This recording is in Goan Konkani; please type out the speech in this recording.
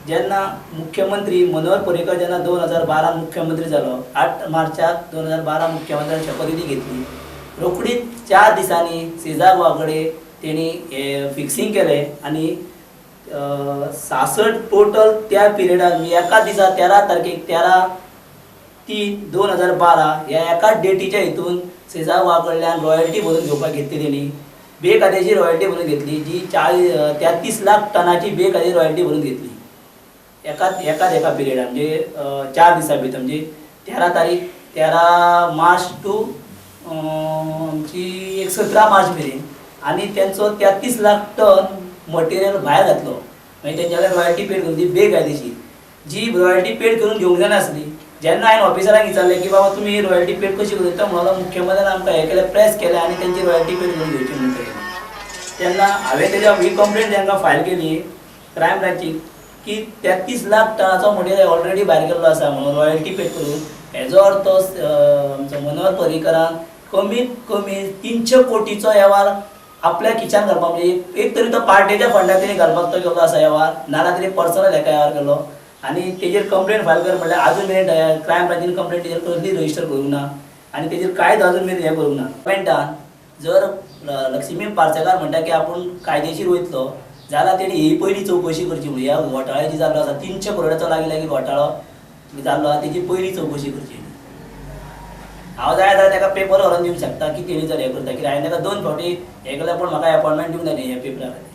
जेन्ना मुख्यमंत्री मनोहर पर्रीकर जेन्ना 2012 मुख्यमंत्री जालो, 8 मार्चाक 2012 मुख्यमंत्र्यान शपथविधी घेतली, रोखडीच 4 दिसांनी सेझार गोवा कडेन तेणी हें फिक्सिंग केलें आनी 66 टोटल त्या पिरियडाक एका दिसा 13 तारखेक 13/3/2012 ह्या एकाच डेटीच्या हितून सेझार गोवा कडल्यान रॉयल्टी भरून घेवपाक घेतली. तेणी बेकायदेशीर रॉयल्टी भरून घेतली, जी 33 लाख टनाची बेकायदेशीर रॉयल्टी भरून घेतली एकाच एकाच एका पिरियडान, म्हणजे 4 दिसां भितर, म्हणजे 13 तारीख, 13 मार्च टू आमची एक 17 मार्च मेरेन. आनी तेंचो 33 लाख टन मटेरियल भायर घातलो. मागीर तेंच्यानी रॉयल्टी पेड करून ती बेकायदेशीर जी रॉयल्टी पेड करून घेवंक जायनासली. जेन्ना हांवें ऑफिसरांक विचारलें की बाबा, तुमी ही रॉयल्टी पेड कशी करून, तो म्हणलो मुख्यमंत्र्यान आमकां हें केलें, प्रेस केलें आनी तेंची रॉयल्टी पेड करून घेवची म्हणून केलें. तेन्ना हांवें तेज्या ही कंप्लेन तांकां फायल केली क्रायम ब्रांचीक की 33 लाख टनाचो मटेरियल ऑलरेडी भायर गेल्लो आसा म्हणून रॉयल्टी पेड करून. हेजो अर्थ आमचो मनोहर पर्रीकरान कमीत कमी 300 कोटीचो वेव्हार आपल्या खिशान घालपाक, म्हणजे एक तरी तो पार्टेच्या फंडाक तेणी घालपाक तो केल्लो आसा वेव्हार, नाजाल्यार तरी पर्सनल हेका वेव्हार केलो. आनी तेजेर कंप्लेन फायल कर म्हणल्यार आजून मेरेन क्रायम ब्रांचीन कंप्लेन तेजेर कसली रजिस्टर करूंक ना आनी तेजेर कांयच अजून मेरेन हें करूंक ना. गव्हर्मेंटान जर लक्ष्मी पार्सेकार म्हणटा की आपूण कायदेशीर वयतलो जाल्यार तेणी ही पयली चवकशी करची म्हणून ह्या घोटाळ्याची जाल्लो आसा, 300 करोडाचो लागीं लागीं घोटाळो जाल्लो आसा, तेजी पयली चवकशी करची. हांव जाय जाल्यार ताका पेपर व्हरोन दिवंक शकता की तेणी जर हें करता, कित्याक हांवें ताका 2 फावटी हें केलें पूण म्हाका एपॉयंटमेंट दिवंक ना ह्या पेपरा खातीर.